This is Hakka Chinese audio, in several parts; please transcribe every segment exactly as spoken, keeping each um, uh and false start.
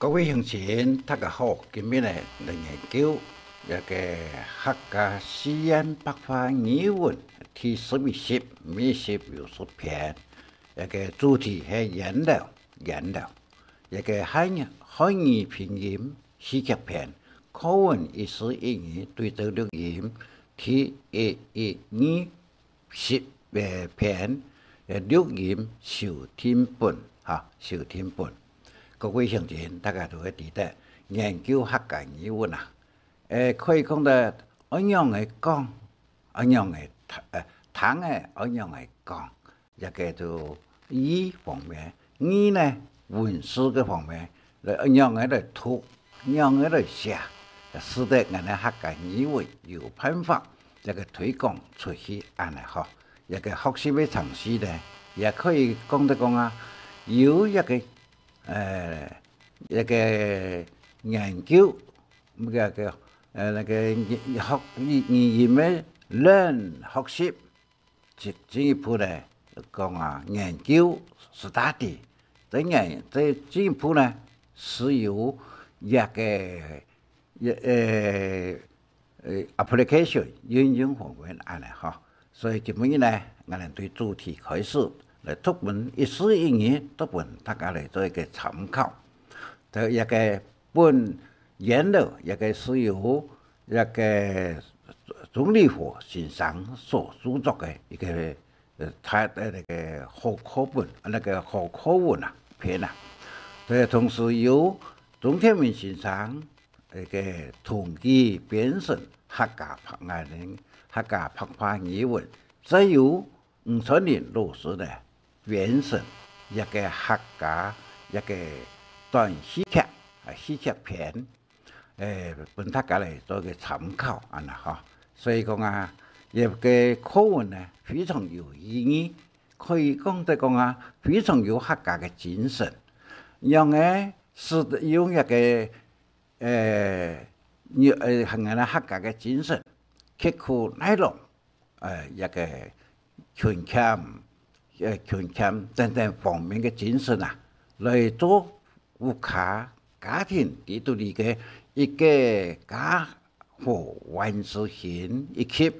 各位鄉親，大家好！今日呢，來研究這个客家四縣白話語文第十一集，每一集有十篇。這个主題係源流，源流。這个漢，漢語拼音戲劇篇，課文一字一語對照錄音，第一一二 十，呃，篇，呃，錄音修訂本，哈，修訂本。各位鄉親，大家都會知得，研究客家語文啊，呃，可以講得仰般个講，仰般个聽，呃，聽个仰般个講，這个就語方面。語呢，文字个方面，來仰般來讀，仰般來寫，使得𠊎等客家語文有辦法這个推廣出去恁呢吼。這个學習个程序呢，也可以講得講啊，有一个，呃，一个研究，該个，呃，該个學，語，語言个learn，學習，進，進一步呢，講啊，研究，study，再研，再進一步呢，係有一个，一，呃，呃，application，應用方面恁呢吼。所以今晡日呢，𠊎等對主題開始，來讀本一字一語，讀本大家來做一个參考。第一个本源流，這个係由這个鍾理和先生所著作个一个，呃，他的那个好課本，那个好課文啊，篇啊。對，同時由鍾天文先生 該个同佢編成客家白，𠊎等客家白話語文，再由吳春林老師呢編成一个客家一个短戲劇，啊，戲劇篇，誒，分大家來做一个參考，恁呢吼。所以講啊，這个課文呢非常有意義，可以講得講啊，非常有客家个精神。仰般係用一个 誒，用，誒，𠊎等客家个精神，刻苦耐勞，誒，這个勤儉，誒，勤儉等等方面个精神啊，來做屋下家庭裡肚裡个一个家和萬事興，以及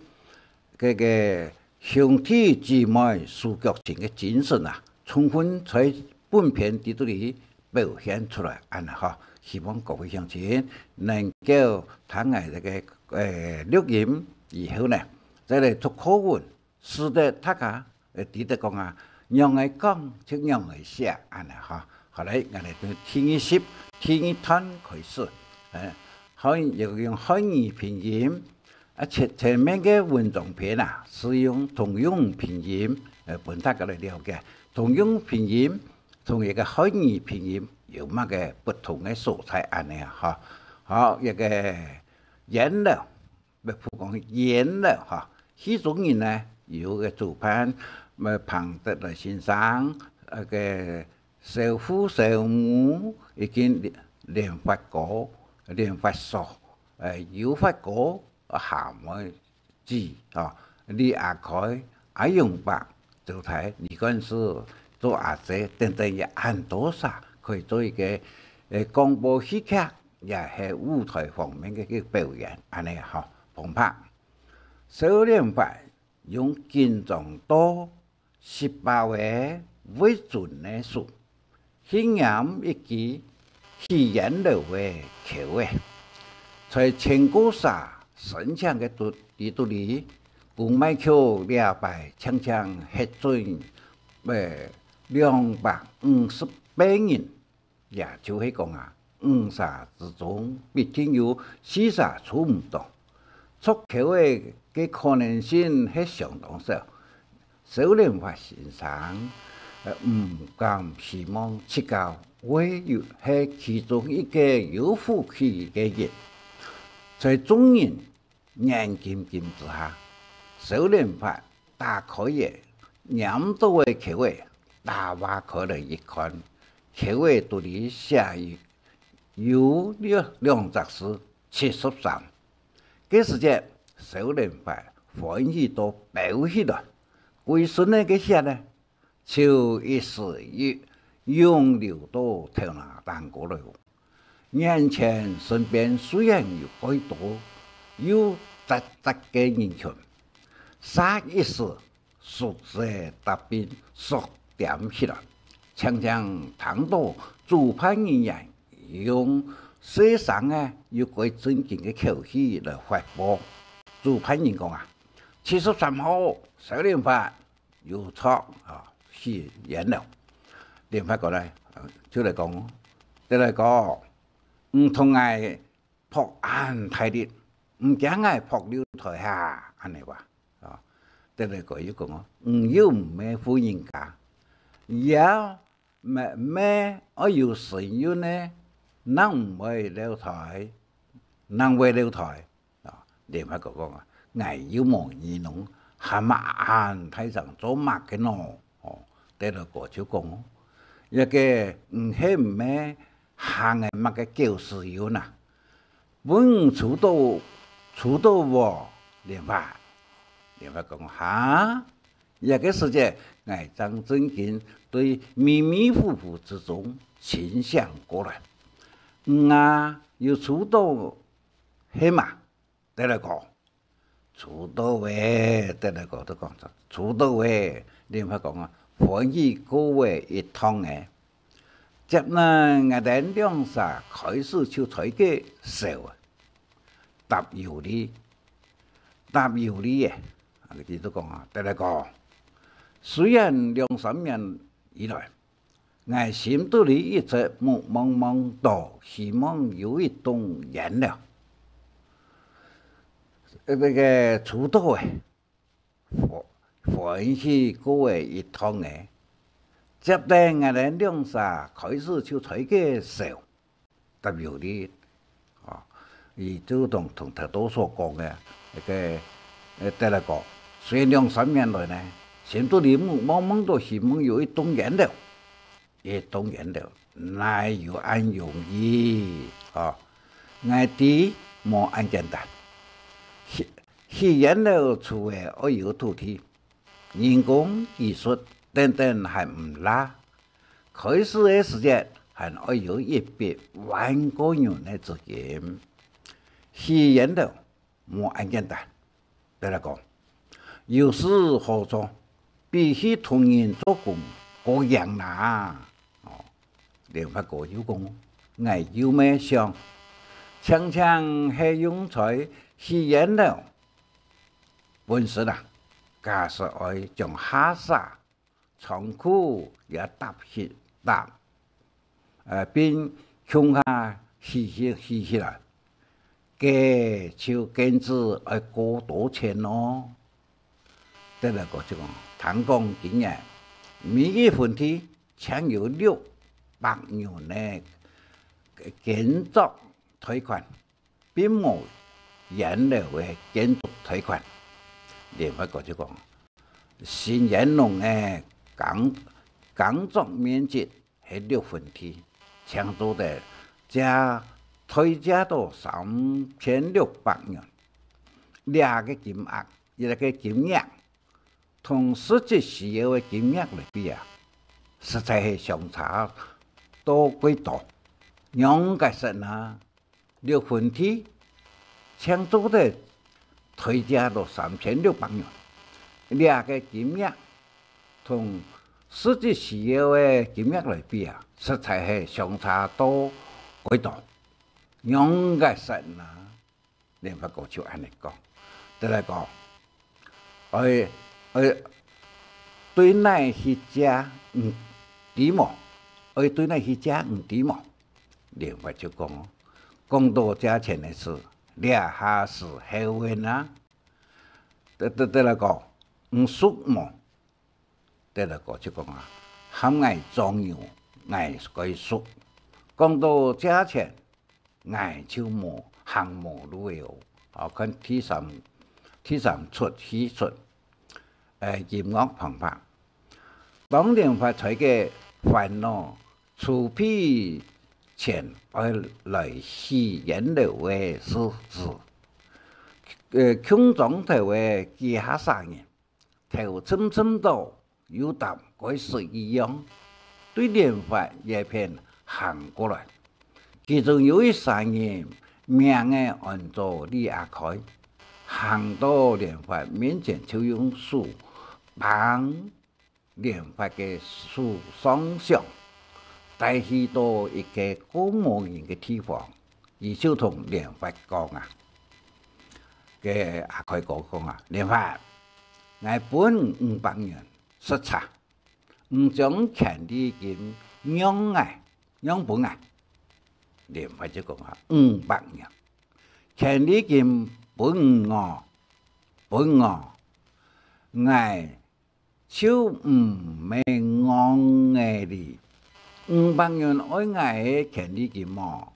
該个兄弟姊妹手腳情个精神啊，充分在本篇裡肚裡表現出來，恁呢吼。希望各位鄉親能夠聽𠊎這个，呃，錄音以後呢，再來讀課文，使得大家，呃，知得講啊，仰般講就仰般寫，恁呢吼。好，來，𠊎等對第二集、第二段開始。呃，漢，用漢語拼音， 啊，前，前面个文章篇啊，係用通用拼音，呃，分大家來了解。通用拼音同這个漢語拼音有麼个不同个所在恁呢啊，吼。好，這个源流，毋好講源流，吼。戲中人呢，有个主辦，呃，彭德來先生，該个蕭父、蕭母，以及連，連發哥、連發嫂，呃，邱發哥， 夏妹姊，吼，李阿開、阿榮伯、周太、李幹事、周阿姐等等，也恁多儕，可以做一个，呃，廣播戲劇，也係舞台方面个一个表演，恁呢吼，澎湃。蕭連發用緊張到 食飽个為準个事，去拈一枝起源流个楸仔。在千過儕申請个肚，裡肚裡，公賣局這擺淨淨核准，呃，兩百五十八人。 也就係講啊，五儕之中必定有四儕抽毋著。著楸仔个可能性係相當少。蕭連發先生，呃，毋敢希望自家會有，係其中一个有福氣个人。在眾人 眼金金之下，蕭連發打開仔拈著个楸仔，打挖開來一看，楸仔肚裡寫有，有兩，兩隻字，七十三。該時節，蕭連發歡喜到飆起來，歸身仔个血呢， 就一時湧流到頭那頂高來。眼前身邊雖然有蓋多又狹窄个人群，煞一時，熟事个搭兵縮點起來，淨淨聽到主辦人員用細聲个又蓋正經个口氣來發布：「主辦人講啊，七十三號，蕭連發，有著啊，許仙樓。」連發哥呢，呃，就來講：「德來哥，你同𠊎 拍恁大力，毋驚𠊎拍樓臺啊？」恁呢話。啊，德來哥又講哦：「你又毋係婦人家，也毋係，毋係愛有身孕呢，哪毋會樓臺，哪會樓臺？」啊，連發哥講啊：「𠊎又無耳聾，喊恁大聲做麼个呢？」哦，德來哥就講哦：「這个你係毋係 行个麼个狗屎運啊？分你抽著，抽著無？」連發，連發講：「哈？這个時節，𠊎正正經對迷迷糊糊之中清醒過來。」「嗯啊，有抽著係嘛？」 「德來哥，抽著喂！」德來哥就講：「抽著喂！」連發講啊：「歡喜過喂一趟欸！」「接等𠊎兜兩儕開始就在該愁啊，答有理，答有理欸！」啊，佢就講啊：「德來哥，雖然兩三年以來， 𠊎心肚裡一直目望望到希望有一棟菸樓，呃，該个抽著欸，歡，歡喜過欸一趟欸。接等𠊎兜兩儕開始就在該愁，答有理。」 哦，佢就同，同頭到所講个，該个，呃，德來哥，雖然兩三年來呢，心肚裡目望望到希望有一棟菸樓，一棟菸樓，哪有恁容易？哦，𠊎知無恁簡單。起，起菸樓除了愛有土地， 人工、技術等等還毋罅，開始个時節還愛有一筆萬過銀个資金。起菸樓無恁簡單，德來哥，有事好做，比去同人做工過贏啦！哦，連發哥又講：「𠊎又乜想，淨淨係用在起菸樓本身啊，假使愛將下儕、倉庫也搭起，搭，呃，並共下起起，起起來，該就更加愛過多錢囉。」德來哥就講：「聽講今年每一分地淨有六百銀个耕作貸款， 並無菸樓个建築貸款。」連發哥就講：「新菸農个耕，耕作面積係六分地，淨做得借，貸借到三千六百銀。這个金額，這个金額，同實際需要个金額來比啊，實在係相差到蓋多。仰結煞呢？ 六分地，淨做得貸借到三千六百銀。這个金額，同實際需要个金額來比啊，實在係相差到蓋多。仰結煞呢？」連發哥就恁呢講。德來哥，愛，愛對哪去借，你知無？愛對哪去借，你知無？ 連發就講哦：「講到借錢个事，這下時候个啊，德，德，德來哥，你熟無？」德來哥就講啊：「喊𠊎做牛，𠊎蓋熟。講到借錢，𠊎就無，行無路了哦。」好，看第三，第三齣戲齣，呃，音樂旁白。當連發在該煩惱 籌備錢愛來起菸樓个時，時，呃，共莊頭个幾下儕人，頭沉沉到有搭該食異樣，對連發這片行過來，其中有一儕人，名仔安做李阿開，行到蓮花面前就用手挷蓮花个手上相，帶去到一個過無人个地方，佢就同蓮花講啊，該阿開哥講啊：「蓮花，𠊎分你五百元食茶，你將權利金讓𠊎，讓分𠊎。」蓮花就講啊：「五百元，權利金分你哦，分你哦，𠊎就毋免戇仔哩。五百元愛𠊎个權利金無？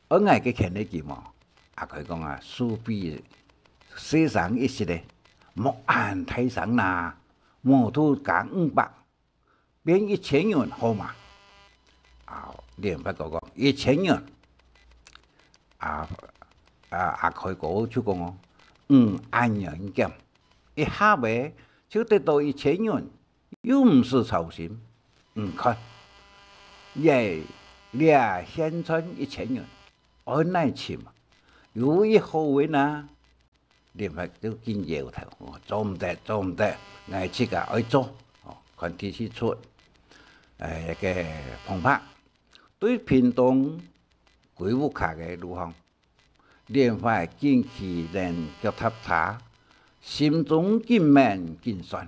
愛𠊎个權利金無？」阿開講啊：「手比細聲一息仔，莫恁大聲啦，無就加五百，變一千元好嗎？」啊，蓮花哥講：「一千元。」啊，啊，阿開哥就講哦：「嗯，恁樣減，一下仔就得到一千元，又毋使操心。你看，這，這現賺一千元，愛哪尋啊？有一好運啊！」蓮花就緊搖頭，哦：「做毋得，做毋得，𠊎自家愛做。」哦，看第四齣，誒，該旁白，對屏東歸屋下个路項，蓮花緊騎等腳踏車，心中緊愐緊算，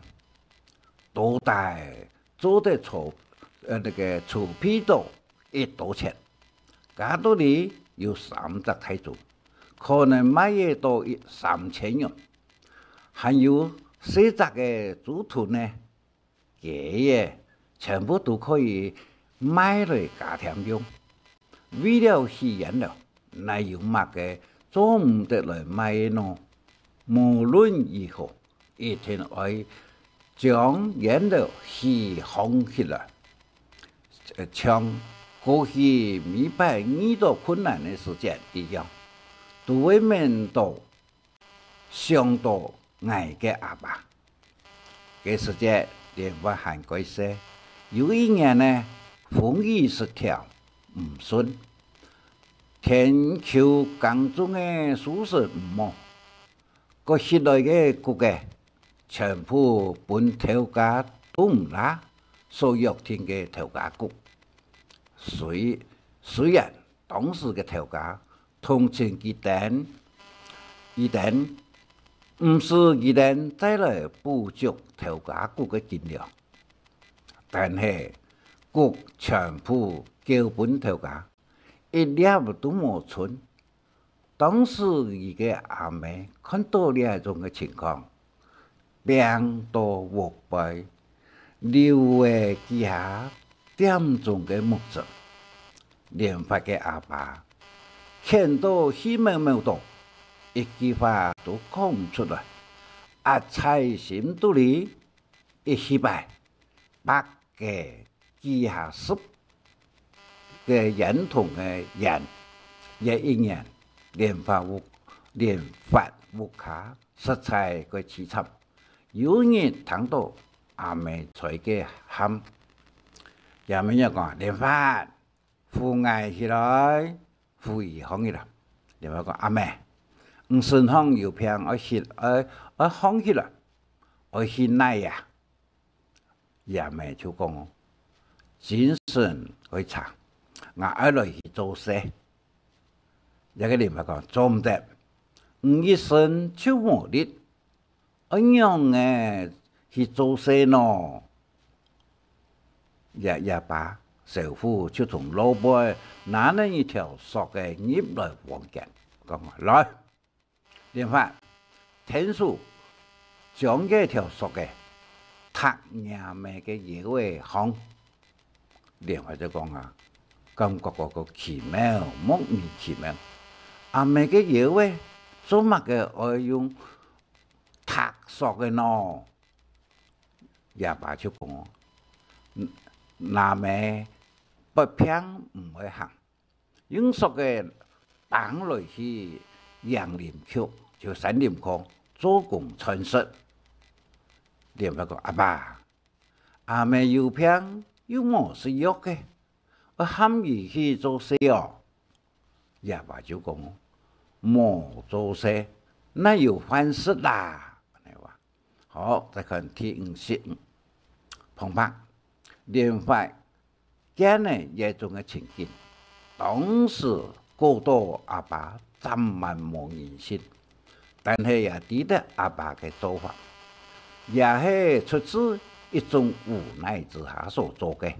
到底做得籌，呃，那個籌備到幾多錢？加到哩有三隻大豬，可能賣得到一三千元，還有細隻个豬豚呢，雞仔，全部都可以賣來加添用。為了起菸樓，哪有麼个做毋得來賣个呢？無論如何，一定愛將菸樓起䟘起來，呃，像過去每擺遇到困難个時節一樣，都會愐到、想到𠊎个阿爸。該時節，蓮花還蓋細，有一年呢，風雨失調，毋順，田坵耕種个收成毋好， 割起來个穀仔，全部分頭家都毋罅，所約定个頭家穀。雖，雖然當時个頭家同情佢等，佢等，毋使佢等再來補足頭家穀个斤兩，但係穀全部交分頭家，一粒都無賰。 當時佢个阿姆看到這種个情況，病到屋背，流仔幾下點鐘个目汁。蓮花个阿爸譴到氣淰淰到，一句話都講毋出來，壓在心肚裡，一氣擺， 擘个幾下十个菸筒个菸。這一年，蓮花屋，蓮花屋下實在个淒慘。有日聽到阿姆在該喊，阿姆就講：「蓮花，扶𠊎起來！」扶佢䟘起來。蓮花講：「阿姆，你身項有病，愛起，愛，愛䟘起來，愛去哪啊？」 阿姆就講：「精神愛差，𠊎愛來去做事。」這个蓮花講：「做毋得，你一身就無力，愛仰仔去做事呢？」這，這爸，小虎就從外背拿等一條索仔入來房間，講：「來， 蓮花，𢯭手將這條索仔，䌈若姆个腰仔項。」蓮花就講啊，感覺个奇妙，莫名其妙。「阿姆个腰仔，做麼个愛用䌈索个呢？」阿爸就講：「若姆發病毋會行， 用索仔挷來去迎靈局，就山林項做工賺食。」蓮花講：「阿爸，阿姆有病又無食藥个，愛喊佢去做事哦。」 爺爸就講：「無做事，哪有飯食啦？」恁呢話。好，再看第五十五。旁白，蓮花見了這種个情景，當時感到阿爸暫滿無人性，但係也知得阿爸个做法，也係出自一種無奈之下所做个。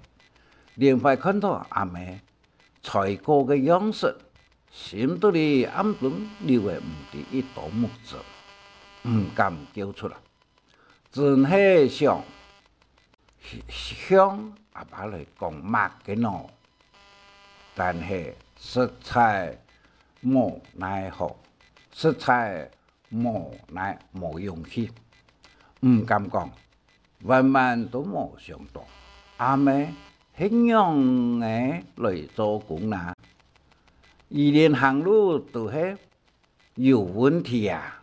蓮花看到阿姆 衰過个樣式，心肚裡暗中流个毋知幾多目汁，毋敢噭出來，真係想向阿爸來講麼个呢？但係實在無奈何，實在 無奈無勇氣，毋敢講，萬萬都無想到，阿姆係仰仔來做工哪？佢連行路都係有問題啊！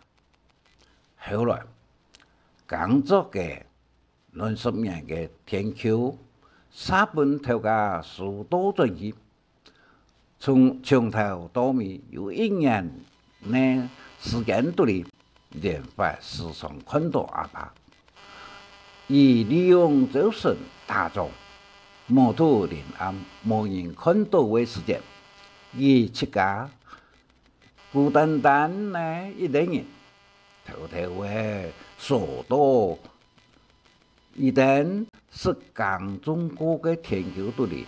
後來，耕作个 兩三年个田坵，煞分頭家收到轉去。從，從頭到尾有一年个時間肚裡，蓮花時常看到阿爸。佢利用朝晨打早，無到臨暗無人看到个時節，佢自家 孤單單个一個人，偷偷仔趖到佢等識耕種過个田坵肚裡，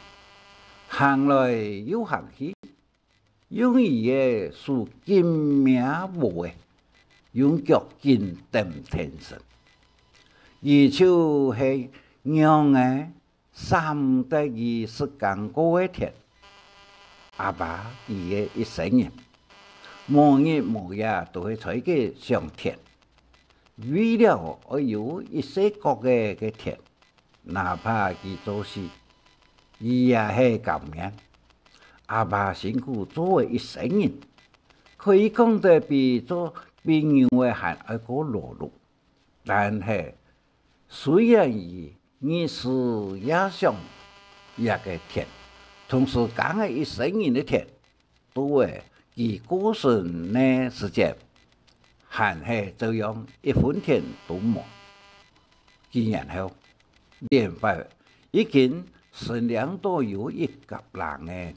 行來又行去，用佢个手緊摸禾仔，用腳緊蹬田身。佢就係仰仔 捨毋得佢識耕過个田。阿爸佢个一生人，無日無夜都係在該想田，為了愛有一細角仔个田，哪怕佢做死，佢也係甘願。阿爸辛苦做个一生人，可以講得比做，比牛仔還愛過勞碌。 但係，雖然佢日思夜想這個田，同時耕个一生人个田，到了佢過身个時節，還係照樣一分田都無。幾年後，蓮花已經身領到有一甲零个，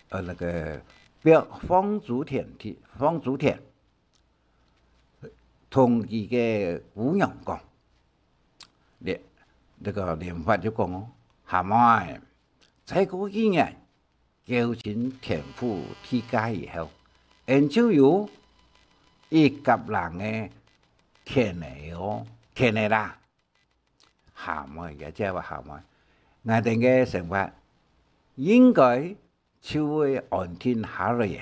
呃，那個放，放豬田地，放豬田。 同佢个姑娘講。蓮，這個蓮花就講哦：「阿妹，再過幾年，繳清田戶地價以後，俺就有一甲零个田仔哦，田仔啦。」 「阿妹，也就係話阿妹，𠊎兜个生活應該就會安定下來个。」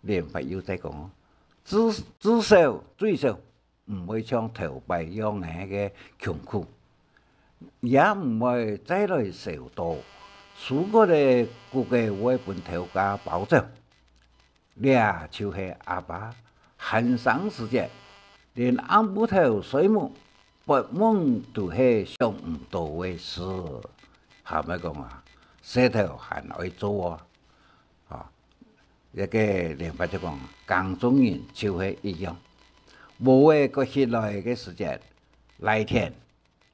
蓮花又再講：「至，至少，最少，毋會像頭擺樣仔个窮苦，也毋會再來愁到收割个穀仔會分頭家包走。」 這就係阿爸還生時節，連暗晡頭睡目、發夢都係想毋到个事。後尾講啊，事頭還愛做啊。啊，這個蓮花就講，耕種人就係一樣，禾仔割起來个時節，犁田、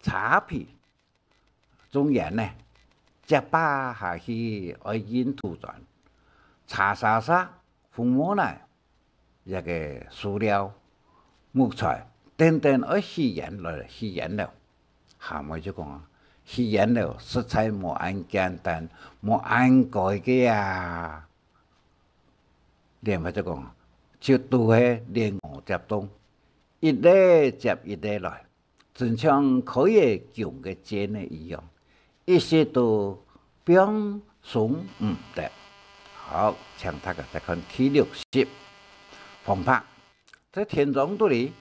車皮、 種菸仔，接把下去愛運土磚，車沙沙、紅毛泥，這個樹料、木材等等愛起菸來起菸樓。下尾就講啊，起菸樓實在無恁簡單，無恁該个啊。蓮花就講，就都係連禾接冬，一粒接一粒來。 親像開了弓个箭仔一樣，一息都放鬆毋得。好，請大家再看第六十。旁白，在田莊肚裡，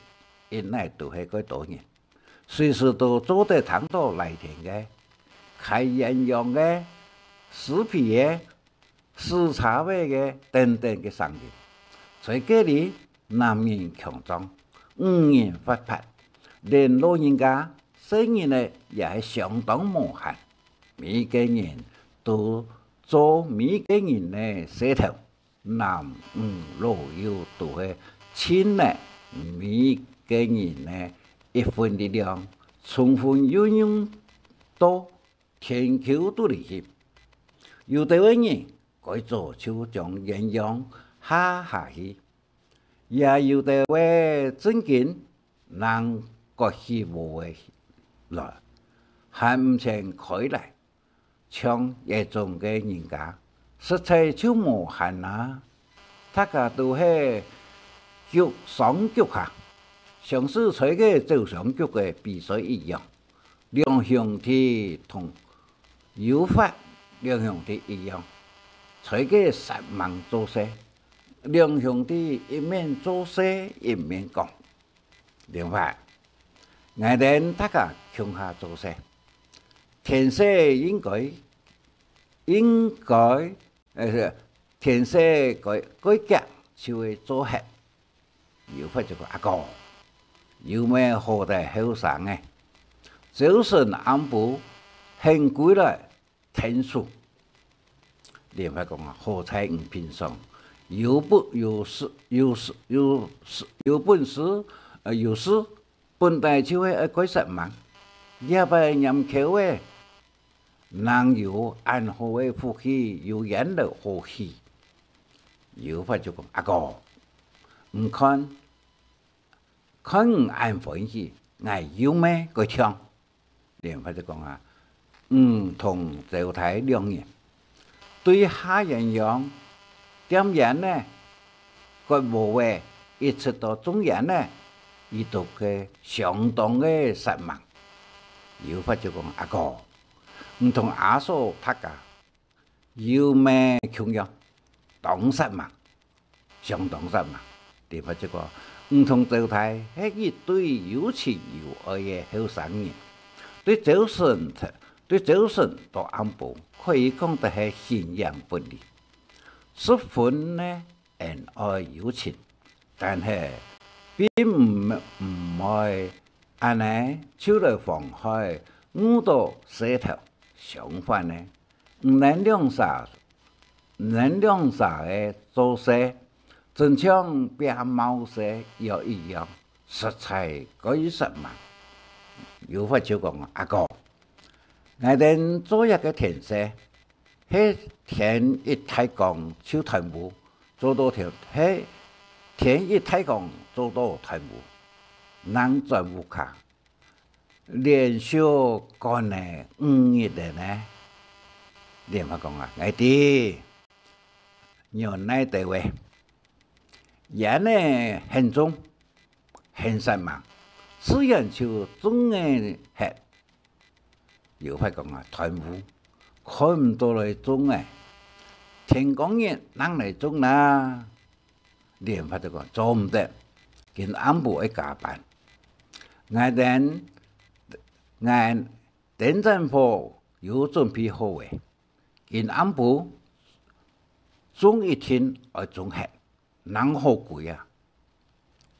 一來都係蓋多人，隨時都做得聽到犁田个、㧡菸秧个、施肥个、 駛車仔个等等个聲音。在該裡，男人強壯，女人活潑，連老人家、細人仔也係相當無閒。每個人都做每個人个事頭，男女老幼都係盡了每個人个一份力量，充分運用到田坵肚裡去。有兜个人，蓋早就將鴛鴦下下去，也有兜个正經正割起禾仔來，還毋曾開來， 像這種个人家，實在就無閒啊！大家都係逐上逐下，像係在該走相逐个比賽一樣。兩兄弟同有法兩兄弟一樣，在該煞猛做事。兩兄弟一面做事一面講：「蓮花，𠊎等大家共下做事，田勢應該，應該，呃，田勢該，該遽就會做忒。」有法就講：「阿哥，有姆好得後生仔，朝晨暗晡肯歸來𢯭手。」蓮花講啊：「好在你平常有本，有事，有事，有事，有本事，呃，有事，本來就係愛蓋煞猛，這擺拈鬮仔，正有恁好个福氣，有菸樓好起。」有法就講：「阿哥，你看，看你恁歡喜，𠊎有姆蓋暢。」 蓮花就講啊：「你同周太兩人，對下鴛鴦、點菸仔、割禾仔，一直到種菸仔，佢都係相當个煞猛。」有法就講：「阿哥，你同阿嫂大家 有姆共樣，當煞猛，相當煞猛。」蓮花就講：「你同周太係一對有情有愛个後生人，對朝晨，對朝晨到暗晡，可以講得係形影不離。十分呢恩愛有情，但係並毋，毋會恁呢就來妨害，誤到事頭。相反呢， 你等兩儕，你等兩儕个做事，真像拚冒失藥一樣，實在蓋煞猛。」有法就講：「阿哥，𠊎等做這个田勢，係天一大光就斷烏，做到天，係天一大光做到斷烏，正轉屋下， 連續趕了五日了呢。」蓮花講啊：「𠊎知，原來得喂，菸仔很重，很煞猛，自然就種仔忒。」有法講啊：「斷烏，看毋到來種仔，天光日正來種啦。」 蓮花就講：「做毋得，今暗晡愛加班。𠊎等，𠊎燈盞火有準備好了，今暗晡種一定愛種忒，正好歸啊。」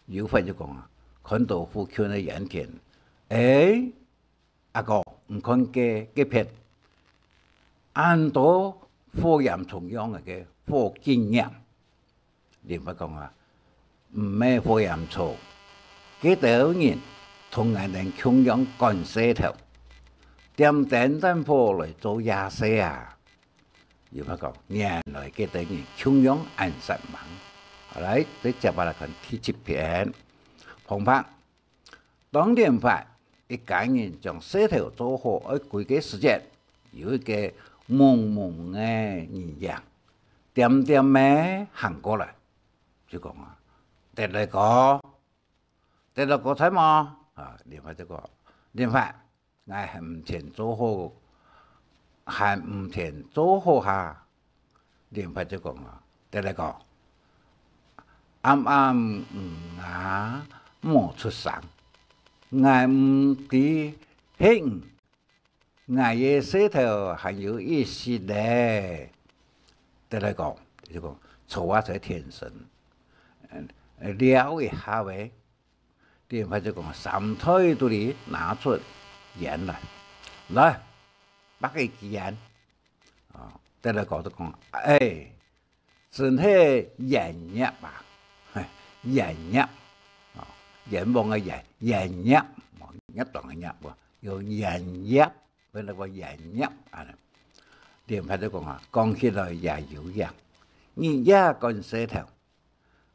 有法就講啊，看到附近个菸田：「欸， 阿哥，你看該，該片，恁多火焰蟲樣个火緊燃。」蓮花講啊：「毋係火焰蟲，該兜人同𠊎等共樣趕事頭，點燈盞火來做夜事啊。」有法講，原來該兜人共樣恁煞猛。好，來，再接下來看第七篇。旁白。 當蓮花一家人將事頭做好愛歸个時節，有一個濛濛个人影，恬恬仔行過來，就講啊：「德來哥，德來哥在無？」啊，蓮花就講：「蓮花，𠊎還毋曾做好，還毋曾做好哈。」 蓮花就講啊：「德來哥，暗暗你啊無出聲，𠊎毋知係你，𠊎个事頭還有一息咧。」德來哥就講：「坐啊在田脣，呃，尞一下喂。」 蓮花就講：「衫袋肚裡拿出菸來，來，擘一支菸。」啊，得來講就講，哎，真係冤孽啊，嘿，冤孽，啊，冤枉个冤，冤孽，哦，孽障个孽，哦，有冤孽，本來講冤孽，啊，連發就講啊，講起來也有影，日夜趕事頭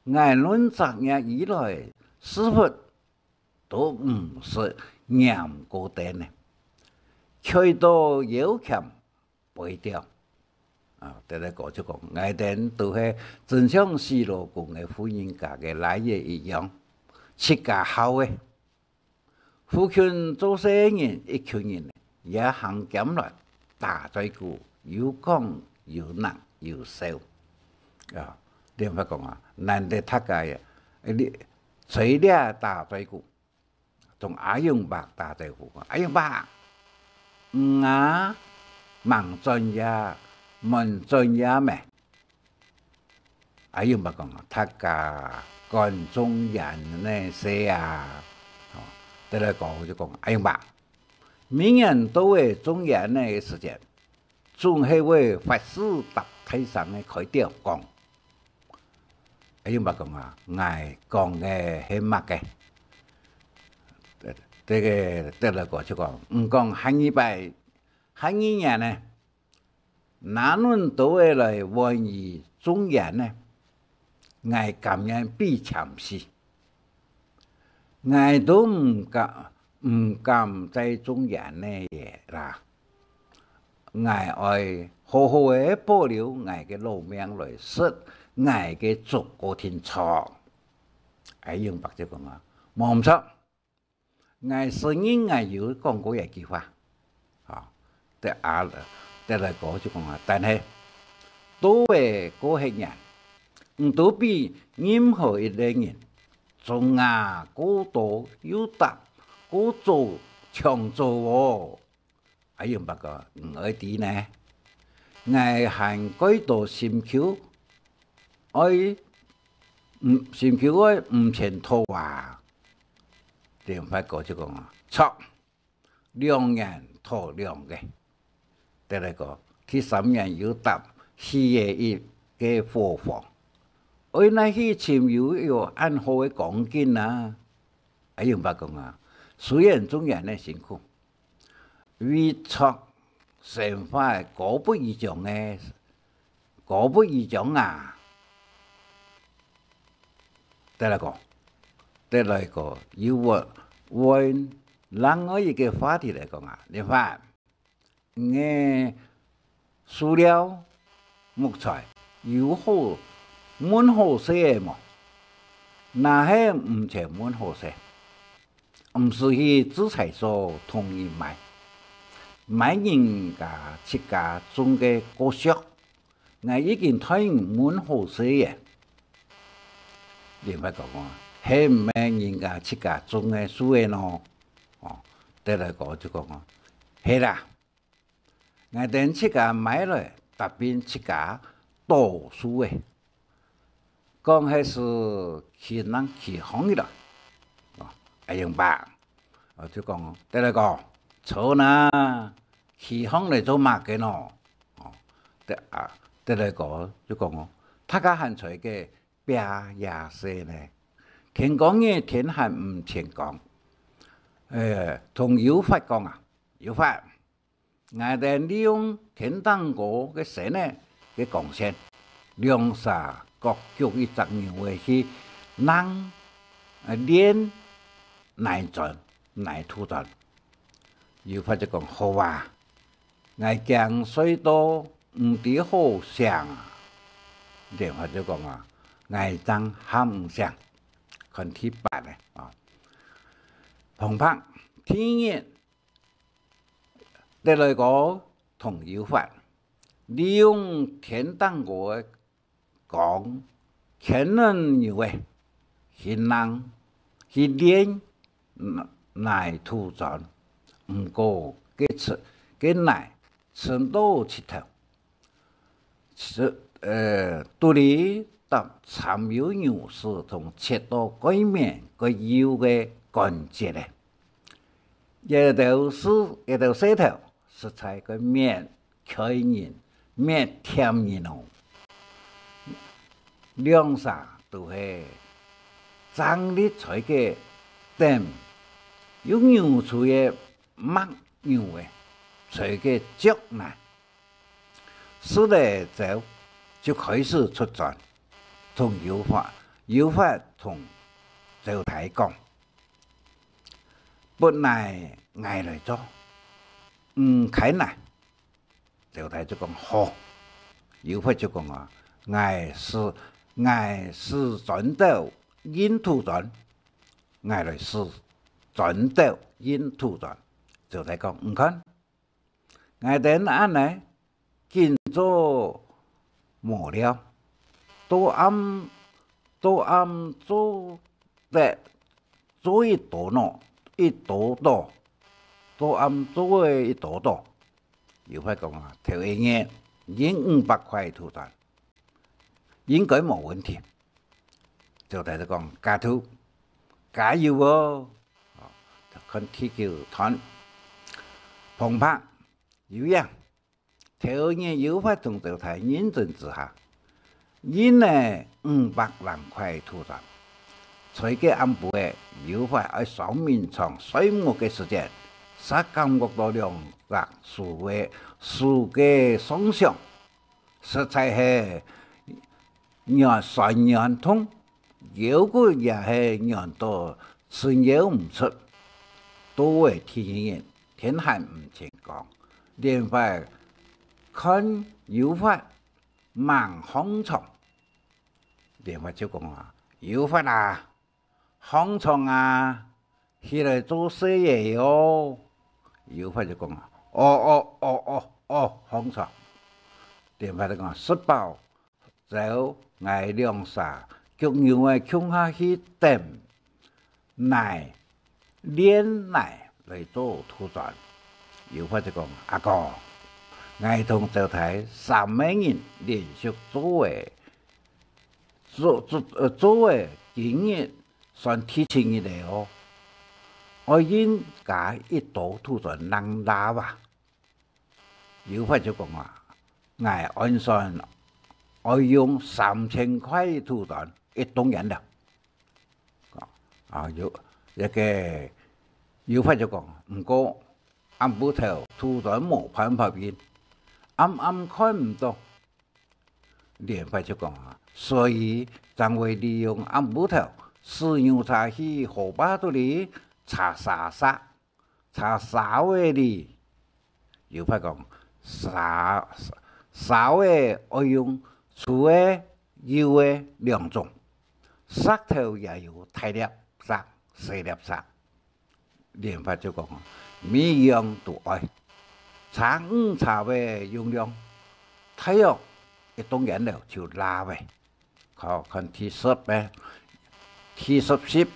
，𠊎論隻月以來，屎朏 都毋識黏過凳呢，𤸁到腰鉗背掉。啊，得來講就講，𠊎兜都係真像死老公个婦人家个倈仔一樣，自家孝个。附近做事个人一群人也行兼來，打嘴鼓，有講有笑有笑。啊，連發講啊，難得大家呀，你，嘴裡打嘴鼓， 同阿勇伯打招呼講：「阿勇伯，你啊，吂轉夜，吂轉夜咩？」阿勇伯講：「大家趕中元个事啊。」哦，得來講就講：「阿勇伯，每年到了中元个時節， 總係會發誓搭大聲个開調講：」阿勇伯講啊，𠊎講个係麼个？這个得來講就講，毋講下二擺，下二年呢，哪輪到會來玩佢中元呢？𠊎甘願比簽死。 𠊎都毋敢，毋敢再中元了啦。𠊎愛好好个保留𠊎个老命來食𠊎个竹篙藤草。阿勇伯就講啊：「無毋著，𠊎承認𠊎有講過一句話。」 啊，得啊，得來講就講啊，但係，到了過後年，你都比任何一個人，種啊過多又搭過早搶早哦。阿勇伯講：「你愛知呢，𠊎還蓋多心臼，愛，嗯，心臼愛五千討啊。」連發哥就講啊：「著！」 兩年討兩個。得來講，第三年又搭四個一個伙房。愛哪去尋有有恁好个光景啊？阿勇伯講啊，雖然中元个辛苦，為著生活个高不一樣个 高不一樣啊！得來講，得來講，又換，換另外一個話題來講啊，你看，你个塑料、木材有好，問好勢个無？若係毋曾問好勢， 毋使去製材所同人買，買人家自家種个果樹，𠊎已經代人問好勢了。另外講講，係毋係人家自家種个樹仔呢？哦，得來講就講哦，係啦， 𠊎等自家買來，搭並自家倒樹仔。講係時，佢正企䟘起來。哦，阿勇伯，哦，就講，得來講，坐哪，企䟘來做麼个呢？哦，得啊，得來講，就講哦，大家還在該拚夜色呢。天光日天還毋曾光。欸，同有法講啊，有法， 𠊎等利用天頂高个星仔个光線，兩儕各逐一隻牛仔去弄，呃，練泥磚、泥土磚。有法就講：「好啊，𠊎驚睡到毋知好醒啊。」另外就講啊：「𠊎正喊毋醒。」看第八呢，啊。旁白，第一， 得來講同有法，利用天頂高个光，牽等牛仔去弄，去練泥土磚。毋過該深，該泥深到膝頭， 係，呃，肚裡搭摻有牛屎同切到蓋綿蓋幼个關節仔。這兜事，這兜事頭，實在个免開人滅添人哦。兩儕都係正立在該等，有牛揫个，牧牛个，在該逐奶。食了朝，就開始出轉，同有法，有法同周太講：「分𠊎，𠊎來做，你牽奶。」 周太就講：「好。」有法就講啊：「𠊎使，𠊎使磚頭運土磚，𠊎來使磚頭運土磚。」周太講：「你看，𠊎等恁呢，緊做無尞，到暗，到暗做得做一多喏，一多多，到暗做一多多。」有法講啊：「頭一日運五百塊土磚，應該無問題。」周太就講：「加土，加油哦！」哦，就看第九段。旁白：有影。頭日有法同周太認真之下，運了五百零塊土磚。在該暗晡仔，有法愛上眠床睡目个時節，嗄感覺到兩隻手个，手个痠痛，實在係痠，痠軟痛，腰骨也係軟到伸腰毋直。到了第二日，天還毋曾光，連發看有法吂䟘床。連發就講啊：「有法啊，䟘床啊，起來做事仔哦。」有法就講啊：「哦，哦，哦，哦，哦，䟘床。」連發就講：「食飽，朝𠊎兩儕逐牛仔共下去等奶，煉奶來做土磚。」有法就講：「阿哥，𠊎同周太三個人連續做仔，做，做，呃，做仔今日算第七日了哦，愛運加一多土磚正罅啊。」有法就講啊：「𠊎按算愛用三千塊土磚一棟圓了。」啊，有，該个有法就講：「毋過暗晡頭土磚無辦法運，暗暗看毋到。」連發就講啊：「所以正會利用暗晡頭，駛牛車去河壩肚裡查沙沙，查沙仔哩。」有法講：「沙，沙仔愛用粗个、幼个兩種，石頭也有大粒石、細粒石。」連發就講：「每樣都愛，差毋差个用量，大約一棟圓樓就罅了。」好，看第十个，第十集，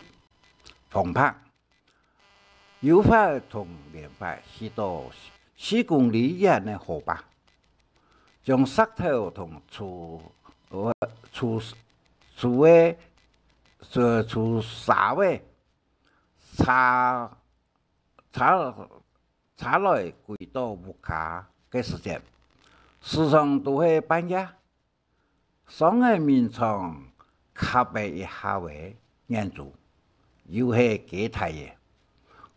旁白。有法同連發去到四公里遠个河壩，將石頭同粗，呃，粗，粗个，粗，粗沙个 查，查，查來歸到屋下个時節，時常都係半夜。上个眠床，瞌了一下仔，眼珠又係擘大个。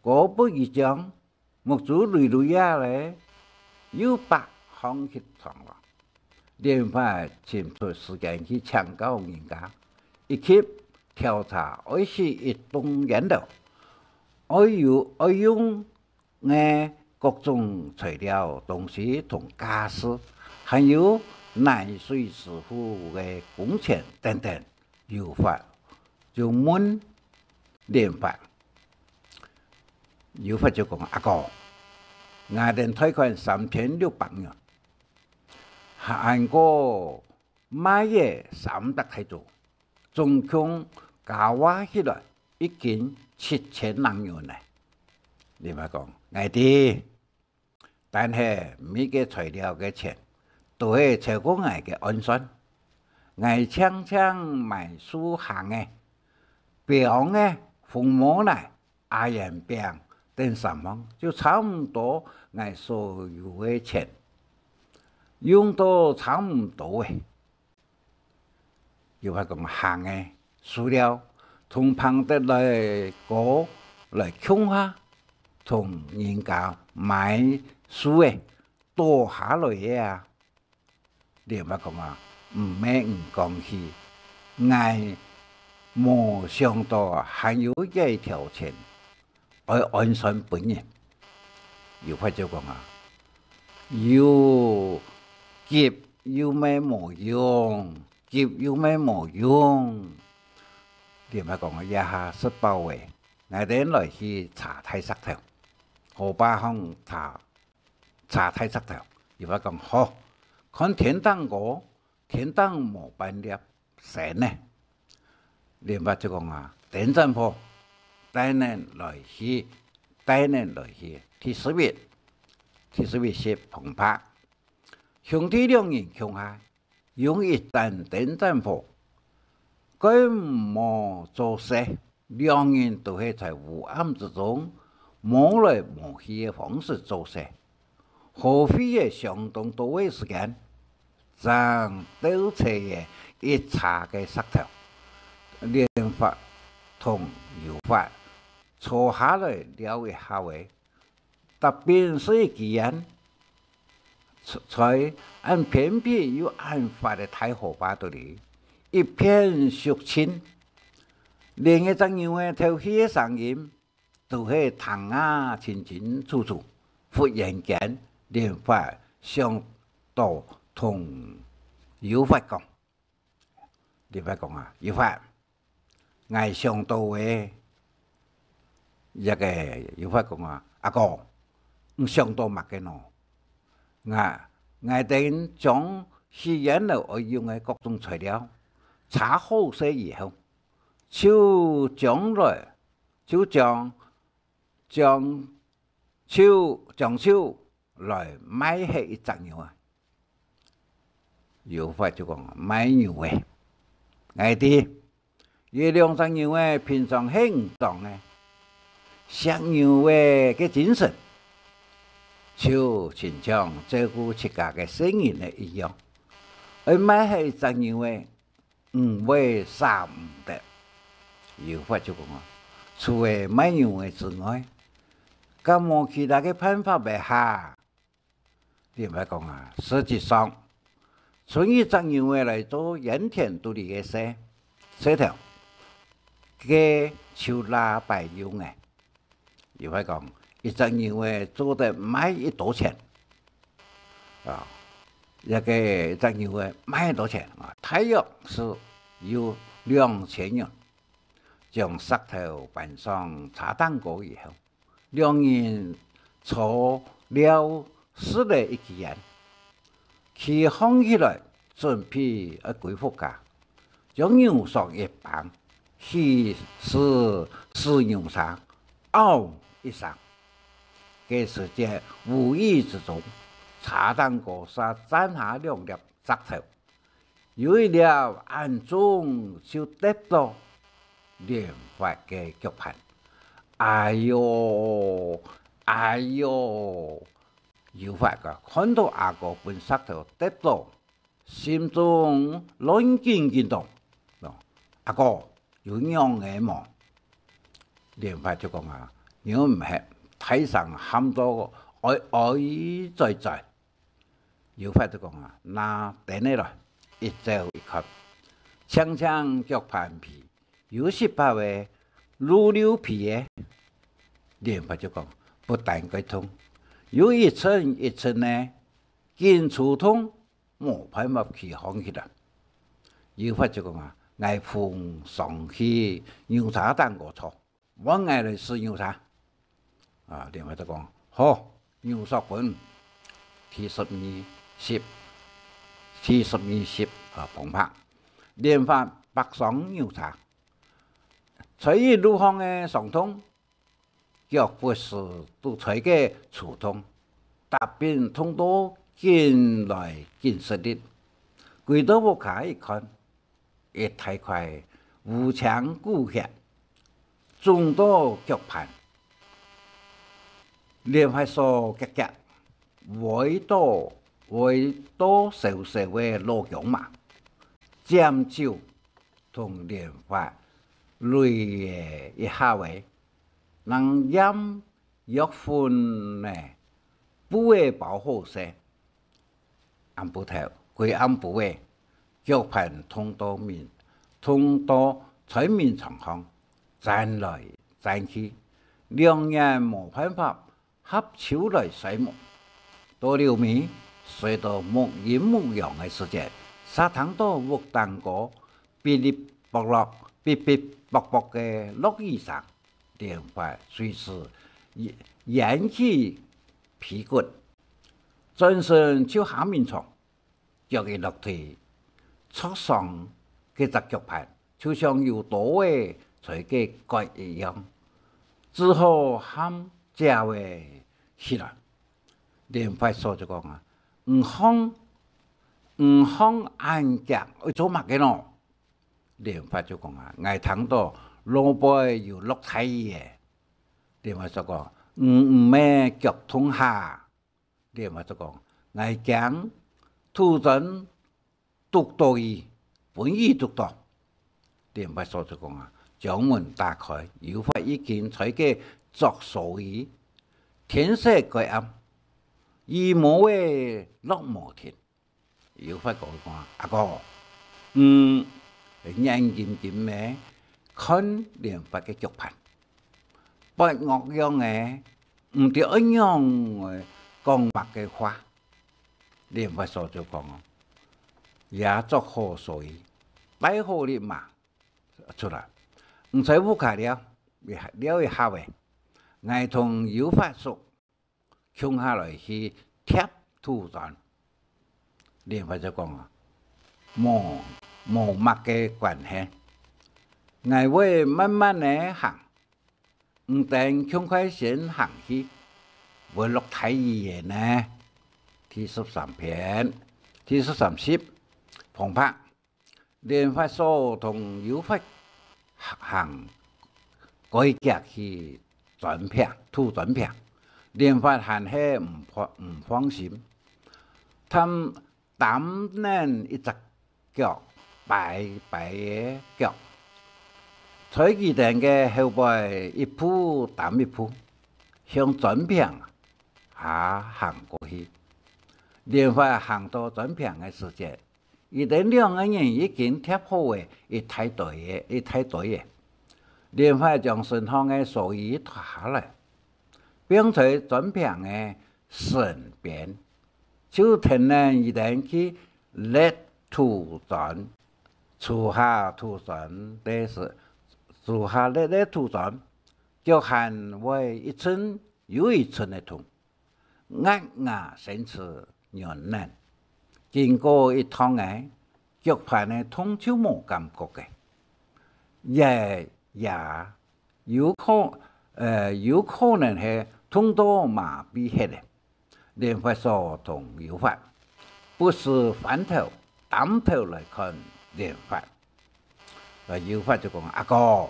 過不一將，目珠累累啊咧，又爬䟘起床了。 連發尋出時間去請教人家，以及調查愛起一棟圓樓，愛有，愛用个各種材料、東西同家私，還有泥水師傅个工錢等等，有法就問連發。有法就講：「阿哥，𠊎等貸款三千六百銀， 還過賣仔三隻大豬，總共加畫起來已經七千零銀呢。」連發講：「𠊎知，但係每個材料个錢都係超過𠊎个預算。𠊎淨淨買樹行仔、枋仔、紅毛泥、 阿圓餅等三項，就差毋多𠊎所有个錢。」用到差毋多咧。」有法講：「行咧，輸了，同捧得來个來共下，同人家買輸咧，倒下來个啊。」 蓮花講啊：「毋係你講去，𠊎無想到還有這條錢，愛按算分人。」有法就講啊：「有急又乜無用，急又乜無用。」蓮花講啊：「這下食飽咧，𠊎等來去挈大石頭。」河壩項挈 挈大石頭。有法講：「好，看天頂高，天頂無半粒星呢。」蓮花就講啊：「燈盞火，帶等來去，帶等來去。」第十一，第十一集旁白。兄弟兩人共下， 用一盞燈盞火，該毋好做事，兩人都係在烏暗之中，摸來摸去个方式做事，耗費了相當多个時間，正鬥齊了一車个石頭。蓮花同有法坐下來尞一下仔， 踏平係一支煙，在恁偏僻又恁闊个大河壩肚裡，一片肅靜，連一隻牛仔敨氣个聲音都係聽啊清清楚楚。忽然間，蓮花想到同有法講， 蓮花講啊：「有法，𠊎想到咧。」這个有法講啊：「阿哥，你想到麼个呢？」「𠊎，𠊎等將起煙樓愛用个各種材料捺好勢以後，就將來，就將，將，就，將就 來賣忒一隻牛仔。」有法就講：「賣牛仔，𠊎知，這兩隻牛仔平常係你掌个，惜牛仔个精神，就親像照顧自家个細人仔一樣。愛賣忒一隻牛仔， 你會捨毋得。」有法就講啊：「除了賣牛仔之外，敢無其他个辦法無哈？」蓮花講啊：「實際上，伸一隻牛仔來做煙田肚裡个事，事頭，該就罅擺用咧。」 有法講，一隻牛仔做得賣幾多錢？啊，這个一隻牛仔賣幾多錢啊？大約係有兩千銀。將石頭搬上車頂高以後，兩人坐尞食了一支煙，企䟘起來，準備愛歸屋下。 將牛索一挷，起勢駛牛車，嗷一聲。該時節，無意之中，車頂高嗄砧下兩粒石頭，有一粒恁重就跌到蓮花个腳盤。「哎喲，哎喲！」有法个看到阿哥分石頭跌到， 心中亂緊緊動。「阿哥，有仰仔無？」蓮花就講啊：「仰毋核，大聲喊到哀哀哉哉。」有法就講啊：「拿等下來。」一走一看，淨淨腳盤皮，有息把仔轆溜皮仔。蓮花就講：「不但該痛，有一陣一陣仔，緊抽痛， 無辦法企䟘起來。」有法就講啊：「𠊎扶你上去牛車頂高坐，換𠊎來駛牛車。」啊，蓮花就講：「好，牛索分。」第十二集，第十二集啊，旁白。蓮花爬上牛車，在一路項个傷痛， 腳不時都在該抽痛，踏平痛到緊來緊食力。歸到屋下一看，一大塊烏青古血，腫到腳盤，蓮花手遽遽歪到會到燒燒个老薑嫲，尖酒同蓮花擂一下仔，拿鹽藥粉仔布仔包好勢。暗晡頭，歸暗晡仔，腳盤痛到眠，痛到在眠床項，輾來輾去，兩眼無辦法合手來睡目。到溜尾，睡到目陰目陽个時節，煞聽到屋頂高嗶哩啵落、嗶嗶啵啵个落雨聲，蓮花隨時掀起被骨，轉身就下眠床。 腳一落地，著傷該隻腳盤就像有刀仔在該割一樣，只好喊姐仔起來。蓮花嫂就講啊：「你䟘，你䟘恁遽愛做麼个呢？」蓮花就講啊：「𠊎聽到外背有落大雨仔。」蓮花嫂講：「你毋係腳痛哈？」 蓮花就講：「𠊎驚土磚揬著佢，分佢揬著。」蓮花嫂就講啊，將門打開，有法已經在該著蓑衣，天色蓋暗，雨毛仔落無停。有法講：「阿哥，嗯，眼金金仔看蓮花个腳盤，發惡樣仔， 毋知愛仰仔講麼个話。」蓮花嫂就講哦：「也著好蓑衣，帶好笠嫲出來，你在屋下尞，尞一下仔，𠊎同有法叔共下來去疊土磚。」蓮花就講啊：「無，無麼个關係，𠊎會慢慢仔行。 你等共下先行去，會落大雨仔呢。」第十三篇，第十三集，旁白。蓮花嫂同有法行，行，該遽去磚坪，土磚坪。蓮花還係毋放，毋放心，擔 擔等一隻腳，跛跛个腳，在佢等个後背一步擔一步，向磚坪下行過去。蓮花行到磚坪个時節，佢等兩個人已經疊好仔一大堆仔，一大堆仔。蓮花將身項个蓑衣脫下來， 放在磚坪个身邊，就跈等佢等去擛土磚，蹙下土磚个時，蹙下擛个土磚，腳還會一陣又一陣个痛，牙牙生齒軟軟。經過一趟仔，腳盤个痛就無感覺个。也，也 有可，呃，有可能係痛到麻痺忒咧。蓮花嫂同有法不時翻頭、擔頭來看蓮花。呃，有法就講：「阿哥，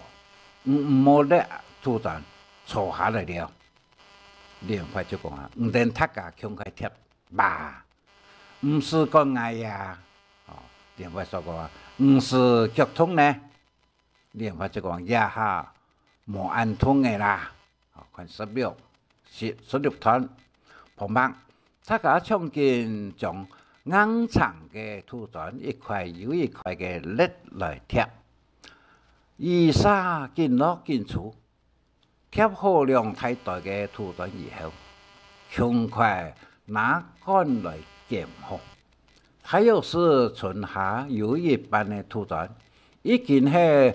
你毋好擛土磚，坐下來尞。」蓮花就講啊：「你等大家共下疊吧，毋使管𠊎呀。」哦，蓮花嫂講啊：「你係腳痛呢？」 蓮花就講：「這下無恁痛仔啦。」好，看十六，十，十六段，旁白。大家搶緊將硬撐个土磚一塊又一塊个擛來疊。雨沙緊落緊粗，疊好兩大堆个土磚以後，共下拿捾來撿好。 大約係賰下有一半个土磚，已經係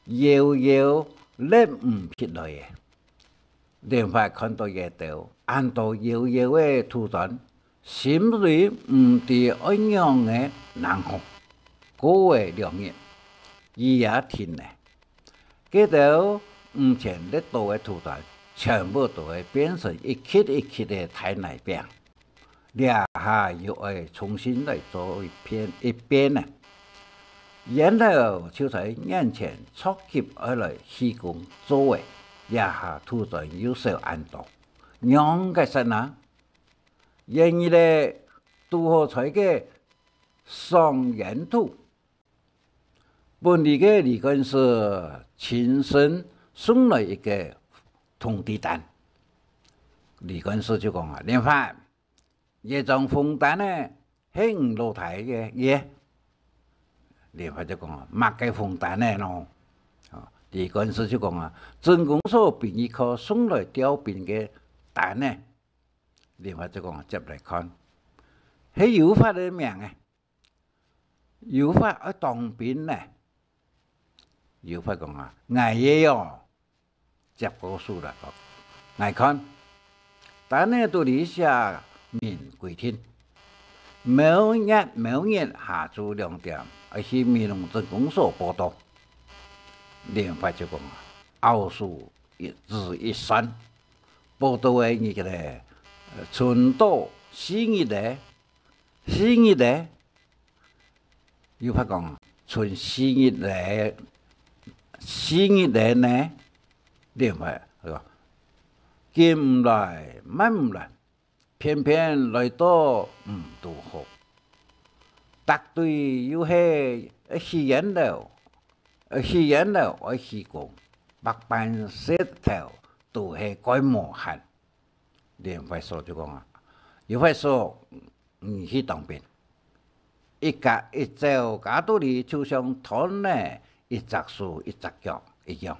搖搖擛毋起來咧。蓮花看到這兜恁多搖搖个土磚，心裡毋知愛仰仔能好。過了兩日，雨也停咧。 該兜毋曾擛到个土磚，全部都會變成一級一級个大泥餅。這下又愛重新來做一遍，一遍呢。菸樓就在眼前，著急愛來起工做咧，這下土磚又少恁多，仰結煞呢？ 菸葉仔堵好在該賞煙肚。」 分佢个旅館師親身送來一個通知單。旅館師就講啊：「連發，這張紅單呢，係你老弟个耶。」連發就講啊：「麼个紅單呢咯？」哦，旅館師就講啊：「鎮公所殯儀科送來調殯个單呢。」連發就講啊：「接來看，係有法个名誒。」 有法愛當兵呢？有法講啊：「𠊎个喲！」接過手來講：「𠊎看，單仔肚裡寫明規定，某月某日下晝兩點，愛去美濃鎮公所報到。」連發就講啊，拗手一指一算，報到个日仔，呃，伸到四日咧，四日咧， 有法講，伸四日咧，四日咧呢？連發，佢講：「緊毋來，慢毋來，偏偏來到毋堵好。逐隊又係愛去菸樓，愛去菸樓愛去公，百般事頭都係蓋無閒。」 連發所就講啊：「有法所，你去當兵，一家一酒家肚裡就像斷了一隻手一隻腳一樣，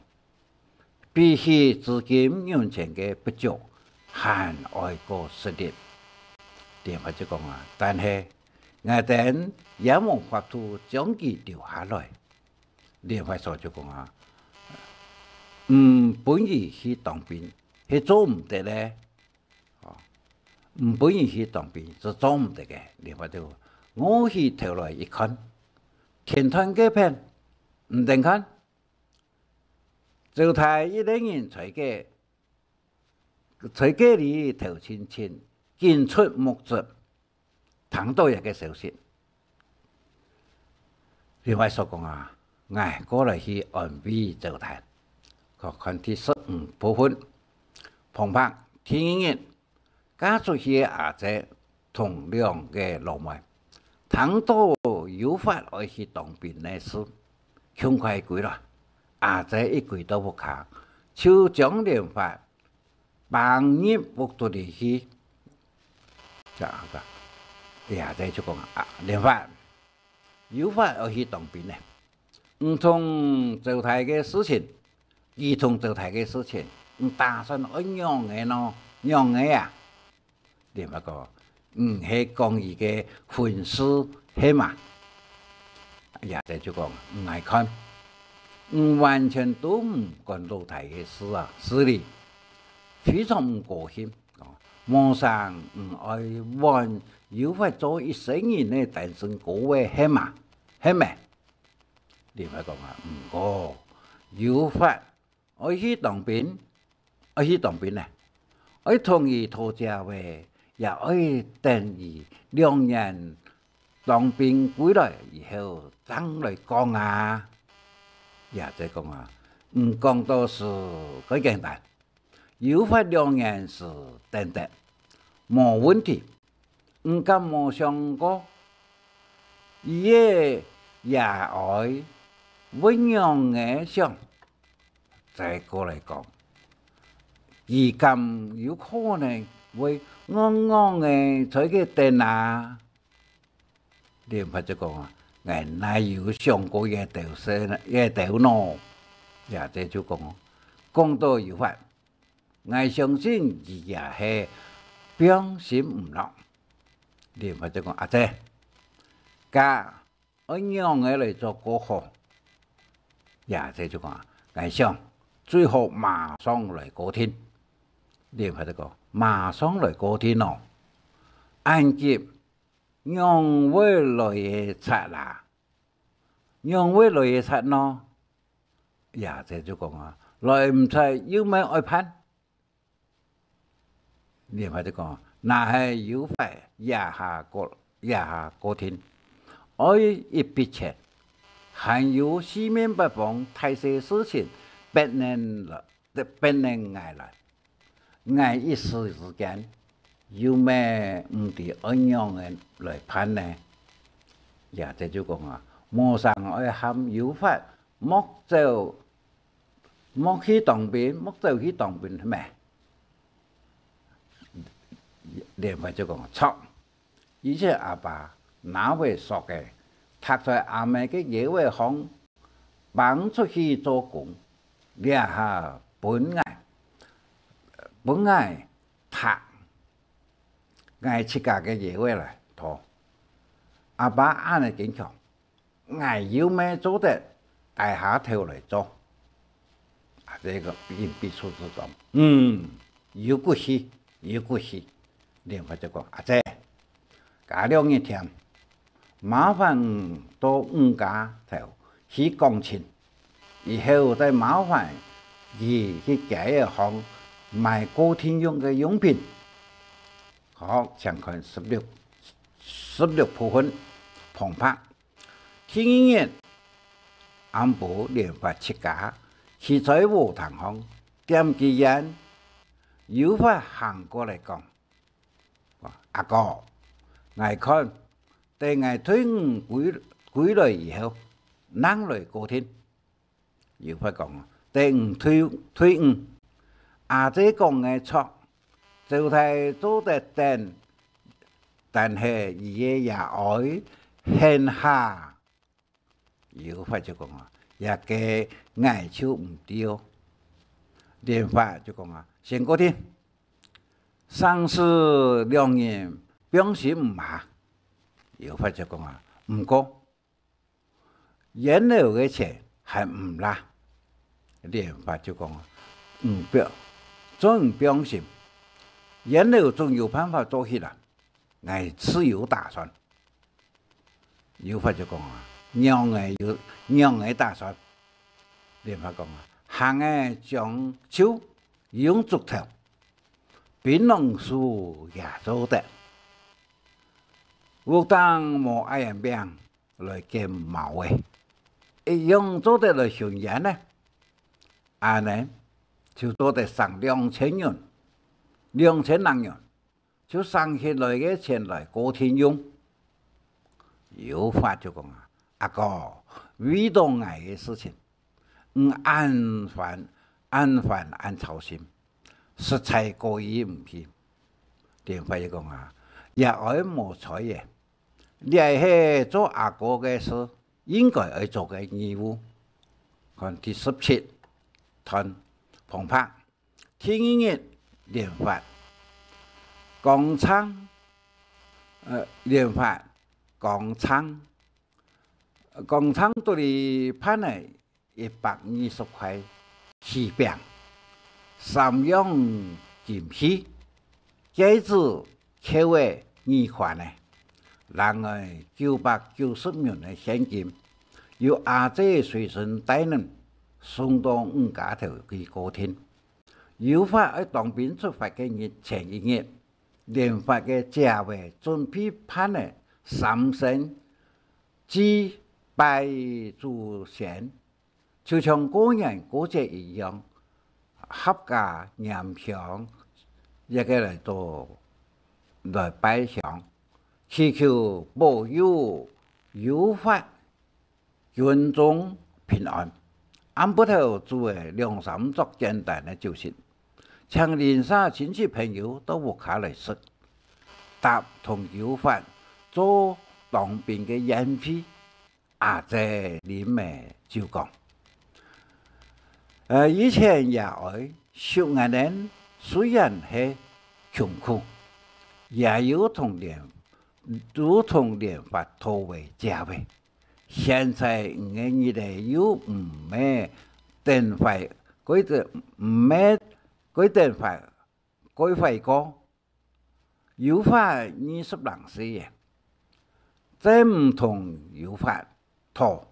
比起資金銀錢个不足，還愛過食力。」連發就講啊：「但係𠊎等也無法度將佢留下來。」連發所就講啊：「毋分佢去當兵，係做毋得咧。」 哦，毋分佢去當兵，係做毋得个。連發就臥起頭來一看，天斷該片，毋等看，周大一個人在該，在該裡頭沉沉，緊出目汁。 聽到這個消息，連發所講啊：「𠊎過來去安慰周大。」看，看第十五部分。旁白第二日，嫁出去个阿姊同兩個老妹，聽到有法愛去當兵个事，共下歸來。阿姊一歸到屋下，就將連發 放入屋肚裡去。這下，這下就講啊：「連發，有法愛去當兵呢。你同周大个事情，佢同周大个事情，你打算愛仰仔呢？仰仔啊？」連發講：「你係講佢个婚事係嘛？」阿姊就講：「𠊎看，你完全都毋管老弟个事啊，事理，非常毋高興。哦，無成你愛換有法做一生人个單身哥仔係嘛？係咩？」連發講啊：「毋過，有法 愛去當兵，愛去當兵呢，愛同佢討姐仔，也愛等佢兩年當兵歸來以後正來講啊。」阿姊講啊：「你講到係蓋簡單，有法兩年係等得，無問題。 你敢無想過，佢个爺哀會仰仔想？再過來講，佢敢有可能會戇戇仔在該等啊？」連發就講啊：「𠊎哪有想過這兜事，這兜呢？」阿姊就講哦：「講到有法， 𠊎相信佢也係放心毋落。」連發就講：「阿姊，該愛仰仔來做較好？」阿姊就講：「𠊎想，最好馬上來過定。」連發就講：「馬上來過定哦？恁急，仰會來得掣啊？仰會來得掣呢？」阿姊就講啊：「來毋掣又毋愛辦？」 連發就講：「若係有法這下過，這下過定，愛一筆錢，還有四面八方大細事情，逼等來，逼等𠊎來。𠊎一時之間，又乜毋知愛仰仔來辦呢？這隻就講啊，無成愛喊有法，莫走，莫去當兵，莫走去當兵，係無？蓮發就講：「著！」 以前阿爸拿位索仔，踏在阿姆个腰仔項，挷出去做工，這下分𠊎，分𠊎踏，𠊎自家个腰仔來拖。阿爸恁仔堅強， 𠊎又乜做得低下頭來做。啊，這个比，比手勢講：「嗯，有骨氣，有骨氣。」蓮發就講：「阿姊，加兩日添，麻煩你到你家頭去講親，以後再麻煩佢去街仔項買過定用个用品。」好，請看十六，十六部分，旁白。 第二日暗晡，蓮發自家企在禾埕項點支菸，有法行過來講：「阿哥，𠊎看，等𠊎退伍歸，歸來以後，正來過定。」 有法講：「等你退，退伍。」阿姊講个著，周太做得等，但係佢个爺哀現下。有法就講啊：「這个𠊎就毋知哦。」蓮發就講啊：「先過定，成時兩人放心毋下。」有法就講啊：「毋過， 菸樓个錢還毋罅。」蓮發就講：「毋放，做毋放心，菸樓總有辦法做起來，𠊎自有打算。」有法就講啊：「仰仔有，仰仔打算？」蓮發講啊：「行仔將就用竹頭，檳榔樹也做得，屋頂無矮人餅 來撿茅仔，一樣做得來燻煙呢。」恁呢，就做得省兩千銀，兩千零銀，就省起來个錢來過定用。有法就講啊：「阿哥，為著𠊎个事情，你恁煩，恁煩恁操心，實在過意毋去。」蓮發就講啊：「爺哀無在咧， 這係做阿哥个事，應該愛做个義務。」看第十七段旁白。第二日，蓮發扛秤，呃，蓮發扛秤，扛秤肚裡揹仔 一百二十塊喜餅，三樣金器、戒指、扣仔、耳環仔，另外九百九十元个現金，由阿姊隨身帶等，送到女家頭去過定。有法愛當兵出發个日前一日，蓮發个姐仔準備揹仔三牲，祭拜祖先， 就像過年過節一樣，合家拈香，這个來做，來拜香，祈求保佑有法軍中平安。暗晡頭煮仔兩三桌簡單个酒席，請鄰舍親戚朋友到屋下來食，搭同有法做當兵个宴會。 阿姊啉仔酒講：「呃，以前爺哀惜𠊎等雖然係窮苦，也有同蓮，有同蓮發討仔姐仔。現在你个日仔又毋係等壞，過得，毋係過等壞，過壞過。」 有法二十零歲仔，再毋同有法討，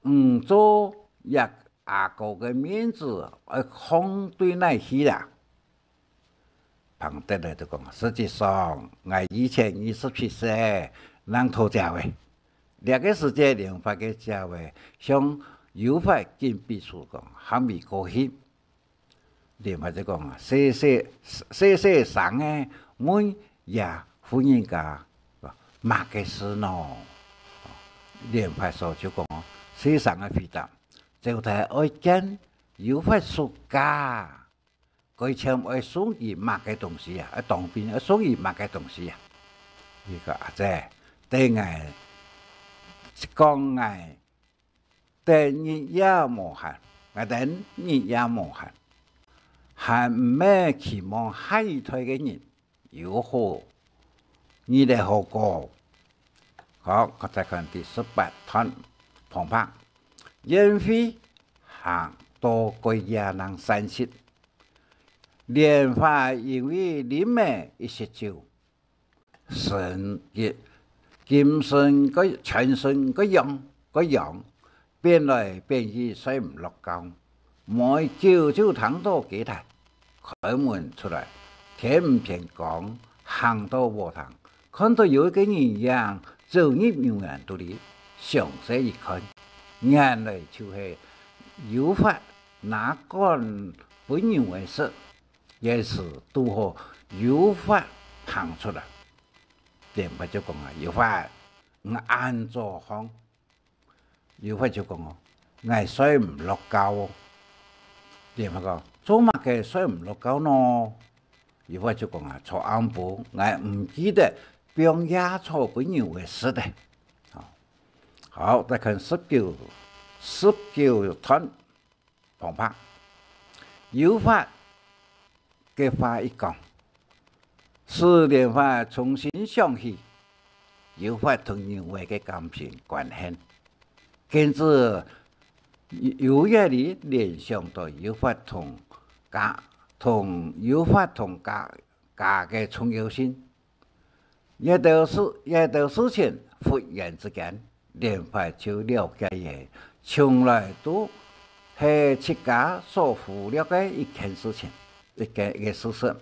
你做若阿哥个面子愛囥對哪去啦？彭德來就講：「實際上，𠊎以前二十七歲，正討姐仔。」這个時節，蓮發个姐仔向有法緊比手講，還未過去。蓮花就講啊，細細，細細聲个問這婦人家，麼个事呢？蓮花嫂就講哦，細聲个回答，朝廷愛見有法叔家，該錢愛送佢麼个東西啊？愛當兵愛送佢麼个東西啊？佢講阿姊，對𠊎講，𠊎等日夜無閒，𠊎等日夜無閒，還毋係期望下一代个人有好日仔好過。好，再看第十八段旁白。宴會行到該夜正散席，蓮花因為啉了一息酒， 身，佢，精神个，全身个樣，个樣，變來變去睡毋落覺。無幾久就聽到雞啼，開門出來，天毋天光，行到禾埕，看到有一個人影走入牛欄肚裡，詳細一看，原來就係有法拿稈分牛仔食。 該時堵好有法行出來。蓮花就講啊：「有法，你恁早䟘？」有法就講哦：「𠊎睡毋落覺哦。」蓮花講：「做麼个睡毋落覺呢？」有法就講啊：「昨暗晡𠊎毋記得放夜草分牛仔食咧。」好，好，再看十九，十九段。 旁白。有法个話一講，使蓮花重新想起有法同牛仔个感情關係，跟著有，有這裡聯想到有法同家，同有法同家，家个重要性。 這兜事，這兜事情忽然之間，蓮花就了解了，從來都係自家所忽略个一件事情，一个，一个事實。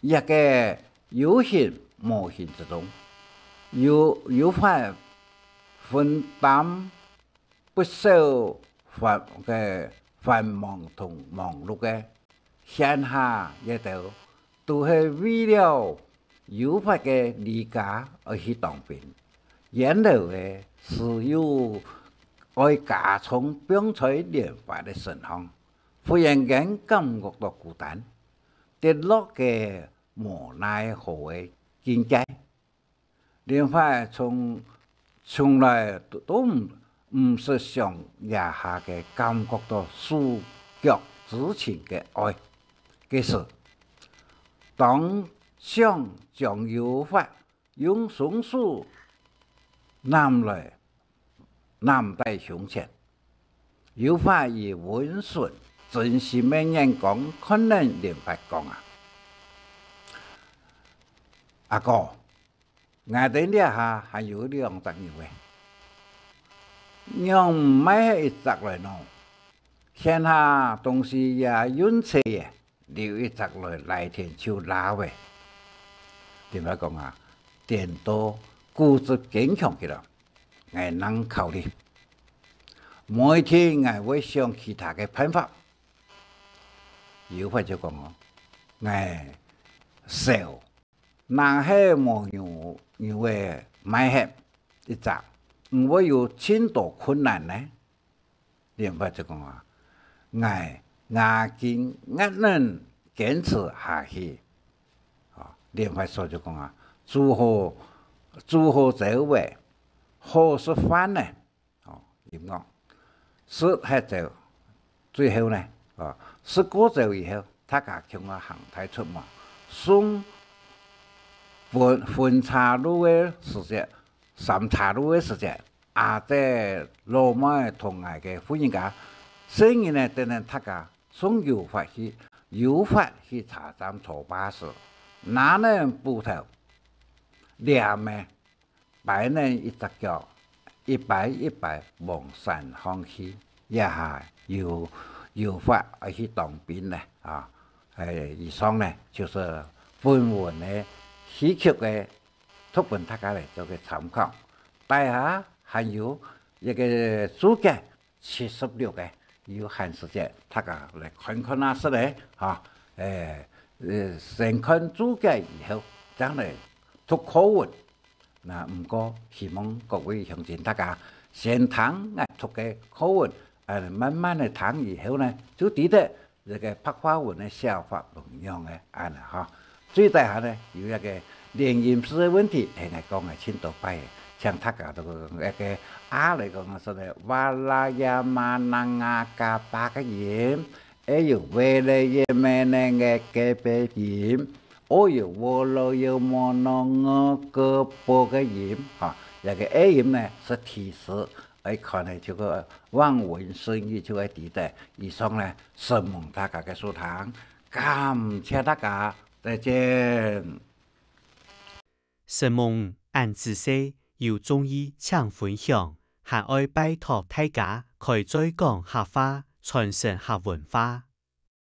這个有形無形之中，有，有法分擔 不少繁，个繁忙同忙碌个，現下這兜都係為了有法个離家而去當兵。原來个自幼愛家常放在蓮花个身上，忽然間感覺到孤單，跌落个無奈何个境界。 蓮花從，從來都，都毋，毋識想這下个感覺到手腳之情个愛个事。當想將有法用雙手攬來，攬在胸前，有法以溫順、真心个眼光看等蓮花講啊：「阿哥， 𠊎兜這下還有兩隻牛仔，仰毋賣忒一隻來呢？現下東西也運齊咧，留一隻來犁田就罅咧。」蓮花講啊：「顛倒固執堅強起來，𠊎正考慮。無一定𠊎會想其他个辦法。」有法就講哦：「𠊎愁， 若係無牛，牛仔賣忒一隻，毋會有盡多困難呢？」蓮花就講啊：「𠊎，吾今也能堅持下去。」哦，蓮花嫂就講啊：「煮好，煮好酒咧，好食飯咧。」 哦，音樂。食忒酒，最後呢，哦，食過酒以後，大家共下行大出門，送分，分岔路个時節，三岔路个時節，阿姊、老妹同𠊎个婦人家，細人仔等等大家送有法去，有法去車站坐巴士，拿等布頭，簾仔， 擺等一隻腳，一擺一擺往山項去，這下有，有法愛去當兵咧啊！哎，以上呢，就係本文个戲曲个讀分大家來做個參考。底下還有一個註解，七十六個，有閒時節，大家來看看啊，識咧，哈，誒，呃，先看註解以後，正來讀課文。那毋過，希望各位鄉親大家先聽𠊎讀个課文，啊，慢慢个聽以後呢，就知得這个白話文个寫法仰仔恁仔哈。最底下呢，有一个連音字个問題，係𠊎講个盡多擺个，請大家都一个啊來講个，說个，哇啦呀嘛吶啊嘎巴个音，還有喂咧耶咩咧个隔壁音，哦喲喔囉喲摸喏呃个啵个音，哈，這个A音呢係提示，愛看呢就个望文生義就會知得。以上呢，承蒙大家个收聽，感謝大家，再見。承蒙恁仔細，有中意請分享，還愛拜託大家開嘴講客話，傳承客文化。